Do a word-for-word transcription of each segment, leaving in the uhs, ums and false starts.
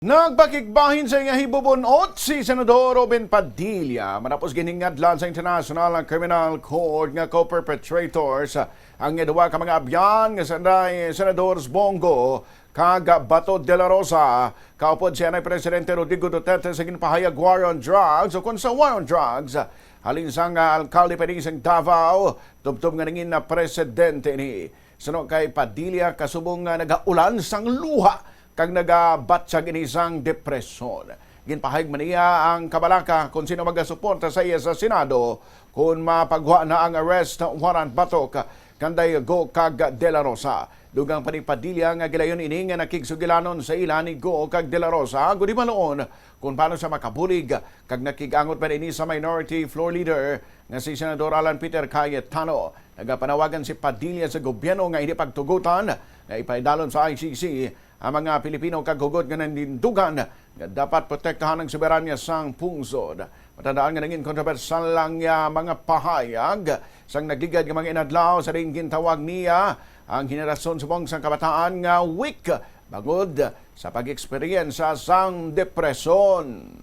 Nagpakigbahin sa iya hibubun-ot si Senador Robin Padilla matapos ginhingadlan sa International Criminal Court nga co-perpetrators ang duha ka mga abyan nga sanday Senador Bongo kag Bato de la Rosa. Kaupod siya ni Presidente Rodrigo Duterte sa ginpahayag war on drugs, o kon sa war on drugs, halin sang alkalde pa ini sang Davao, tubtob nga nangin na presidente ni. Suno kay Padilla, kasubong nga nagaulan sang luha kag nagabatyag ini sang depresyon. Ginpahayag man niya ang kabalaka kung sino magasuporta sa iya sa Senado kung mapagwa na ang arrest warrant batok kanday Go kag De La Rosa. Dugang pa ni Padilla nga gilayon ini nga nakigsugilanon sa ila ni Go kag De La Rosa, guni maluon kung paano siya makabulig, kag nakig-angot pa ini sa minority floor leader nga si Senador Alan Peter Cayetano. Nagapanawagan si Padilla sa gobyerno nga hindi pagtugutan nga ipaidalom sa I C C ang mga Pilipino kag hugot nga nanindugan nga dapat protektahan ang soberanya sang pungsod. Matandaan nga nangin kontrobersyal lang ya mga pahayag sang nagligad nga mga inadlaw sa diin gintawag niya ang henerasyon subong sang kabataan nga weak bangod sa pag-eksperyensya sang depresyon.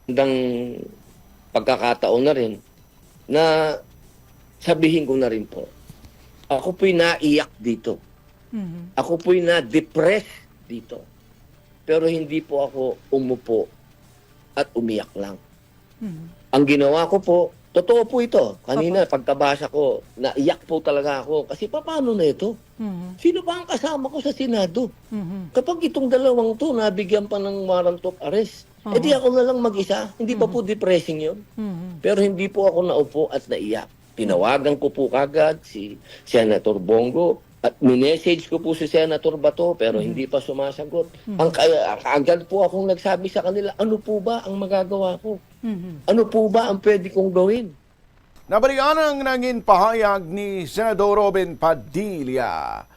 Magandang pagkakataon na rin na sabihin ko na rin po, ako po'y naiyak dito. Mhm. Ako po'y na-depress dito. Pero hindi po ako umupo at umiyak lang. Mhm. Ang ginawa ko po, totoo po ito. Kanina, pagkabasa ko, naiyak po talaga ako. Kasi paano na ito? Mhm. Sino pa ang kasama ko sa Senado? Mhm. Kapag itong dalawang to nabigyan pa ng warrant of arrest, eh di Oo. ako na lang mag-isa. Hindi ba po depressing yun? Mhm. Pero hindi po ako naupo at naiyak. Tinawagan ko po kagad si Senator Bongo at minessage ko po si Senator Bato pero hindi pa sumasagot. Ang ka- kaagad po akong nagsabi sa kanila, ano po ba ang magagawa ko? Mhm. Ano po ba ang pwede kong gawin? Nabalian ang nangin pahayag ni Senador Robin Padilla.